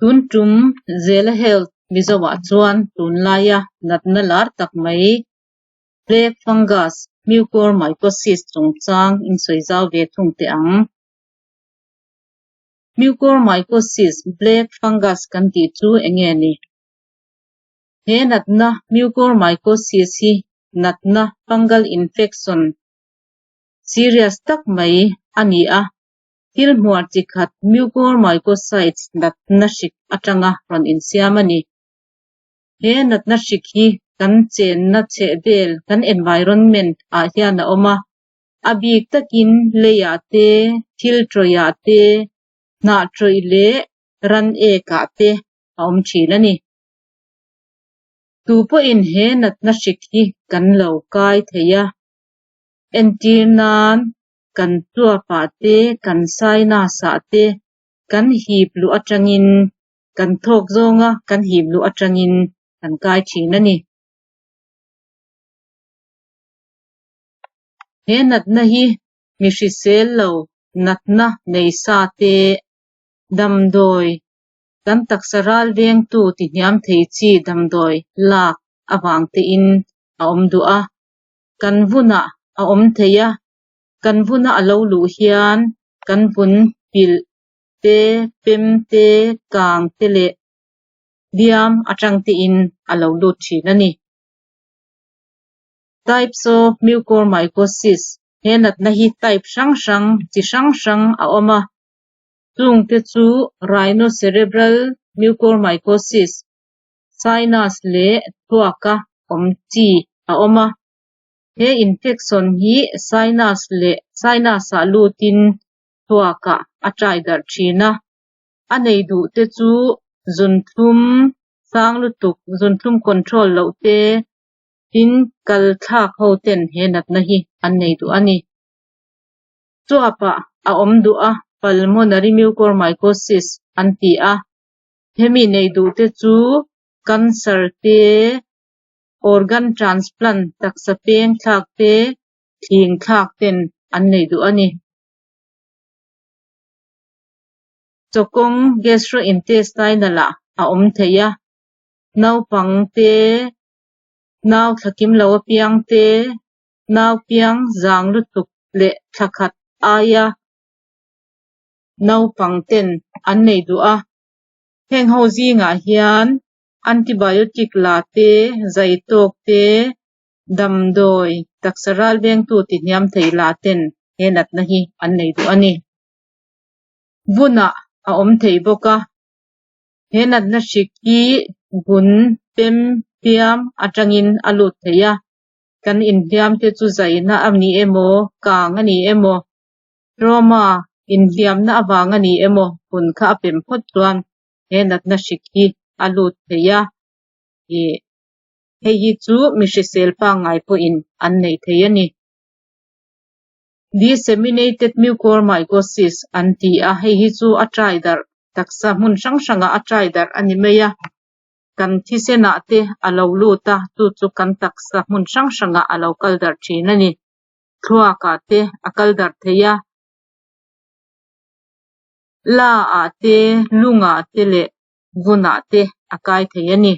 Tun tum Zela Health Mizoah chuan tunlaia natna lar tak mai Black Fungus Mucormycosis chungchang insawi zau ve thung teh ang. Mucormycosis, Black Fungus kan tih chu eng nge ni? He natna Mucormycosis hi natna fungal infection serious tak mai a ni a, thil hmuar chi khat mucormycosides natna hrik atanga rawn insiam a ni. He natna hrik hi kan chenna chhehvel, kan environment, ah hian a awm a, a bik takin leiah te, thil tawihah te, hnah tawih leh ran ekah te a awm thin a ni. Tu pawhin he natna hrik hi kan lo kai thei a, entir nan kan tuapah te, kan sinus-ah te kan hip luh atangin, kan thawk zawnga kan hip luh atangin kan kai thin a ni. He natna hi mi hrisel lo natna nei sa te, damdawi kan taksa ral vengtu ti hniam thei chi damdawi lak avang tein a awm duh a, kan vunah a awm thei a, kan vuna a lo luh hian kan vun pilh te, pem te, kang te leh diam atang tein a lo lut thin a ni. Types of Mucormycosis He natna hi type hrang hrang, chi hrang hrang a awm a. Chungte chu rhinocerebral mucormycosis, sinus leh thluaka awm chi a awm a. He infection hi sinus leh sinus-ah lutin thluakah a tai darh thin a. A nei duhte chu zunthlum sang lutuk, zunthlum control loh te, tin kal thlak ho ten he natna hi an nei duh a ni. Chuapah a awm duh a, pulmonary mucormycosis an ti a. Hemi nei duh te chu cancer te, organ transplant taksa peng thlak te, thling thlak ten an nei duh a ni. Chawkawng gastrointestinal ah a awm thei a, naupang te, nau thlakim lo apiang te, nau piang zang lutuk leh thla khat aia naupang ten an nei duh a. Heng ho zingah hian antibiotic la te, zai tawk te, damdawi taksa ral vengtu ti hniam thei la ten he natna hi an nei duh a ni. Vunah a awm thei bawk a, he natna hrik hi vun pem hliam atangin a lut thei a, kan inhliam te chu zaina a ni emaw, kang a ni emaw, trauma inhliamna avang a ni emaw vun kha a pem phawt chuan he natna hrik hi a lut thei a, ih hei hi chu mi hrisel pangngai pawhin an nei thei a ni. Disseminated mucormycosis an ti a, hei hi chu a tai darh taksa hmun hrang hrangah a tai darh a ni mai a, kan thisenah te a lo lut a, chu chu kan taksa hmun hrang hrangah a lo kal darh thin a ni. Thluakah te a kal darh thei a, la ah te, lungah te leh vunah te a kai thei a ni.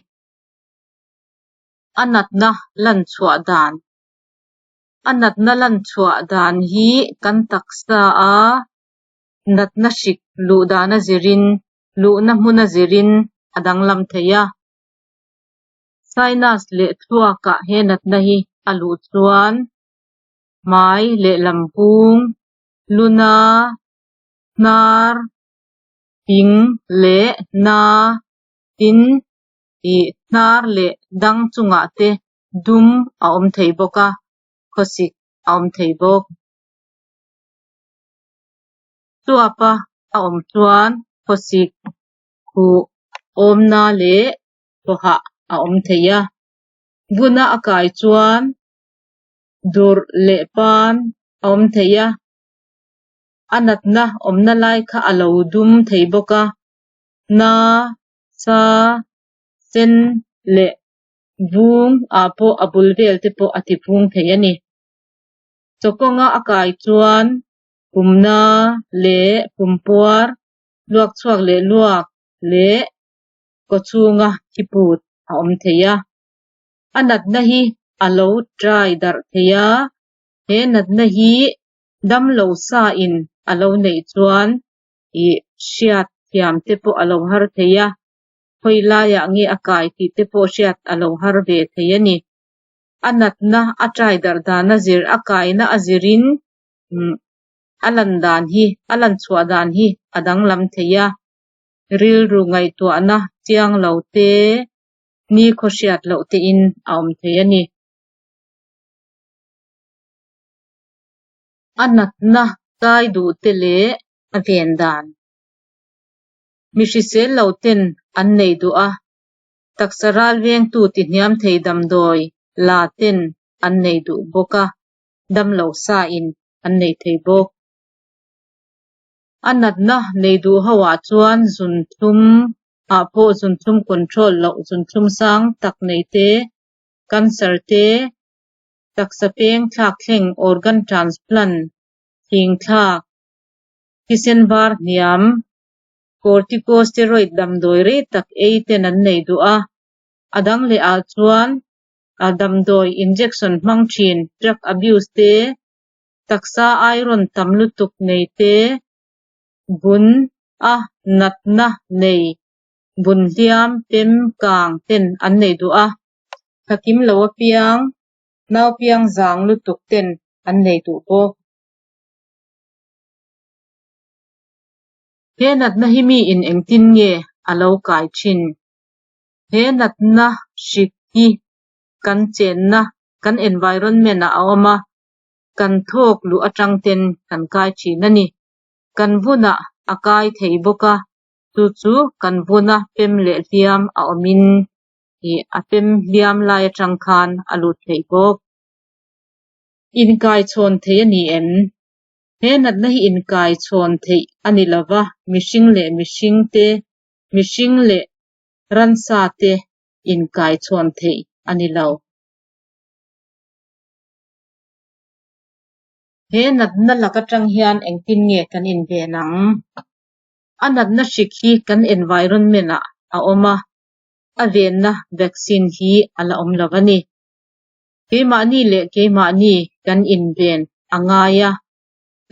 A natna lan chhuah dan A natna lan chhuah dan hi kan taksa a natna hrik luh dan a zirin, luhna hmun a zirin a danglam thei a. Sinus leh thluakah he natna hi a luh chuan hmai lehlam bung, luna, hnar, ping leh na tin ih hnar leh dang chungah te dum a awm thei bawk a, khawsik a awm thei bawk. Chuapa a awm chuan khawsik khuh awmna leh thawhah a awm thei a, vuna a kai chuan durh leh pan a awm thei a, a natna awmna lai kha a lo dum thei bawk a, na, sa, sen leh vung ah pawh a bul vel te pawh a ti vung thei a ni. Chawkawnga a kai chuan pumna leh pumpuar, luak chhuak leh luak leh. kawchhunga thiput a awm thei a. A natna hi a lo trai darh thei a, he natna hi damlo sa in a lo neih chuan ih hriat thiam te pawh a lo har thei a, khawi laiah nge a kai tih te pawh hriat a lo har ve thei a ni. A natna a trai darh dan a zir, a kaina a zirin a lan dan hi, a lan chhuah dan hi a danglam thei a, rilru ngaihtuahna chiang lo te, nikhaw hriat loh tein a awm thei a ni. A natna kai duh te leh a ven dan. Mi hrisel lo ten an nei duh a, taksa ral vengtu tihniam thei damdawi la ten an nei duh bawk a, damlo sa in an nei thei bawk. A natna nei duh ho ah chuan zunthlum ah pawh zunthlum control loh zunthlum sang tak nei te, cancer te, taksa peng thlak thleng organ transplant, thing thlak, thisen var hniam, corticosteroid damdawi rei tak ei ten an nei duh a, a dang leh ah chuan damdawi injection hmang thin drug abuse te, taksa iron tam lutuk nei te, bun a natna nei bun hliam pem kang ten an nei duh a, thakim lo apiang naupiang zang lutuk ten an nei duh bawk. He natna hi mi in engtin nge a lo kai thin? He natna hrik hi kan chenna, kan environment ah a awm a, kan thawk luh atang ten kan kai thin a ni. Kan vunah a kai thei bawk a, chu chu kan vuna pem leh hliam a awmin ih a pem hliam lai atang khan a lut thei bawk. Inkaichhawn thei a ni em? He natna hi inkaichhawn theih a ni lo va, mihring leh mihring te, mihring leh ransa te inkaichhawn theih a ni lo. He natna lak atang hian engtin nge kan inven ang? A natna hrik hi kan environment ah a awm a, a venna vaccine hi a la awm lo a ni. Keimahni leh keimahni kan inven a ngai a,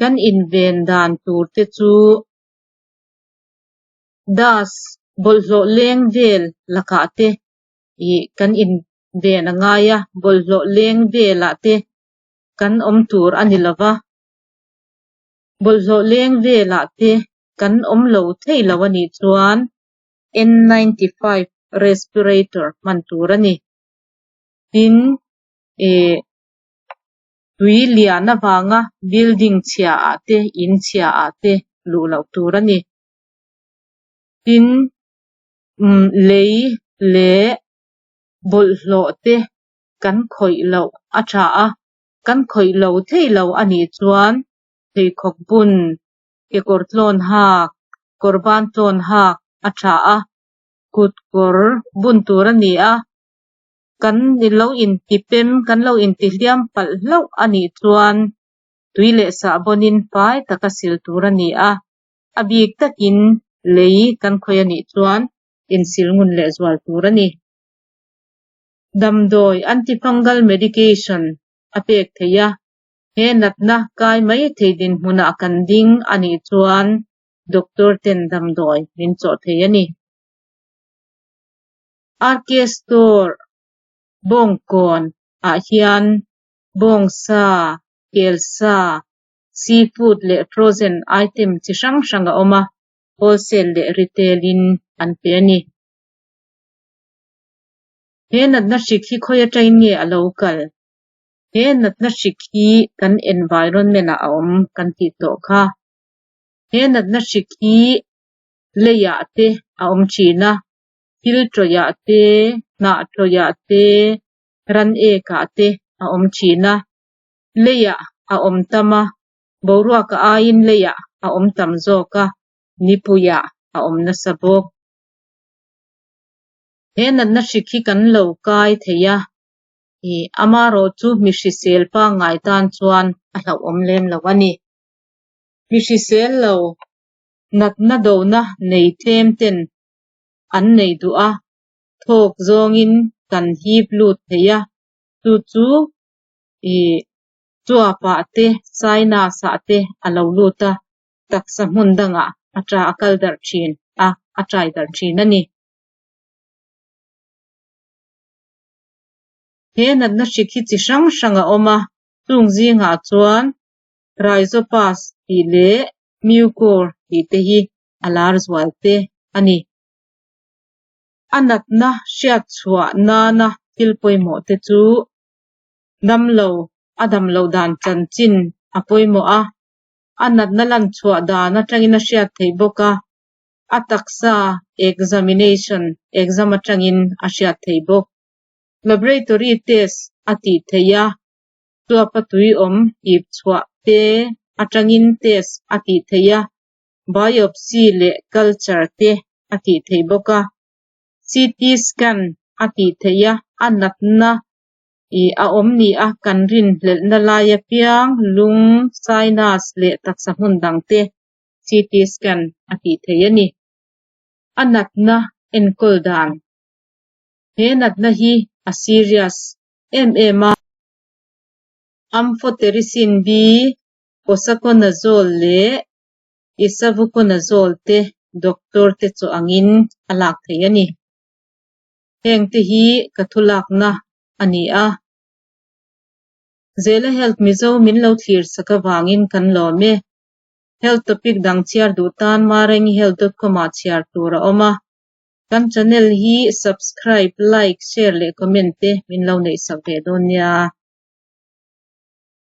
kan inven dan tur te chu dust bawlhhlawh leng vel lakah te ih kan inven a ngai a, bawlhhlawh leng velah te kan awm tur a ni lo va, bawlhhlawh leng velah te kan awm lo thei lo a nih chuan N 95 respirator hman tur a ni. Tin, ih tui lian avanga building chhia ah te, in chhia ah te luh loh tur a ni. Tin, umm lei leh bawlhhlawh te kan khawih loh a tha a, kan khawih lo thei lo a nih chuan pheikhawk bun, kekawr tlawn hak, kawr ban tlawn hak a tha a, kut kawr bun tur a ni a, kan lo intipem, kan lo intihliam palh hlauh a nih chuan tui leh sahbawnin fai taka sil tur a ni a, a bik takin lei kan khawih a nih chuan insil ngun lehzual tur a ni. Damdawi antifungal medication a pek theih a, he natna kai mai thei dinhmunah kan ding a nih chuan doctor ten damdawi min chawh thei a ni. RK Store Bawngkawn ah hian bawngsa, kelsa, seafood leh frozen item chi hrang hrang a awm a, wholesale leh retail in an pe a ni. He natna hrik hi khawi atangin nge a lo kal? He natna hrik hi kan environment ah a awm kan tih tawh kha. He natna hrik hi leiah te a awm thin a, thil tawihah te, hnah tawihah te, ran ekah te a awm thin a. Leiah a awm tam a, boruaka aiin leiah a awm tam zawk a, nipuiah a awm nasa bawk. He natna hrik hi kan lo kai thei a, ih amarawh chu mi hrisel pangngai tan chuan a hlauhawm lem lo a ni. Mi hrisel lo natna dona nei tlem ten an nei duh a, thawk zawngin kan hip lut thei a, chu chu ih chuapah te sinus ah te a lo lut a, taksa hmun dangah a ta a kal darh thin a, a tai darh thin a ni. He natna hrik hi chi hrang hrang a awm a, chung zingah chuan Rhizopas tih leh Mucor tih te hi a lar zual te a ni. A natna hriat chhuah nana thil pawimawh te chu damlo a damloh dan chanchin a pawimawh a, a natna lan chhuah dan atangin a hriat theih bawk a, a taksa examination exam atangin a hriat theih bawk. Laboratory test a tih theih a, chuapa tui awm hip chhuah te atangin test a tih theih a, biopsy leh culture te a tih theih bawk a, CT scan a tih theih a, a natna ih a awm ni a kan rinhlelhna lai apiang lung, sinus leh taksa hmun dang te CT scan a tih theih a ni. A natna enkawl dan He natna hi a serious em em a. Amphotericin B, Posaconazole leh Isavuconazole te doctor te chaw angin a lak theih a ni. Heng te hi ka thu lakna a ni a. Zela Health Mizo min lo thlir sak avangin kan lawm e. Health topic dang chhiar duh tan marengihealth dot com ah chhiar tur a awm a. Kan channel hi subscribe, like, share leh comment te min lo neih sak ve dawn nia.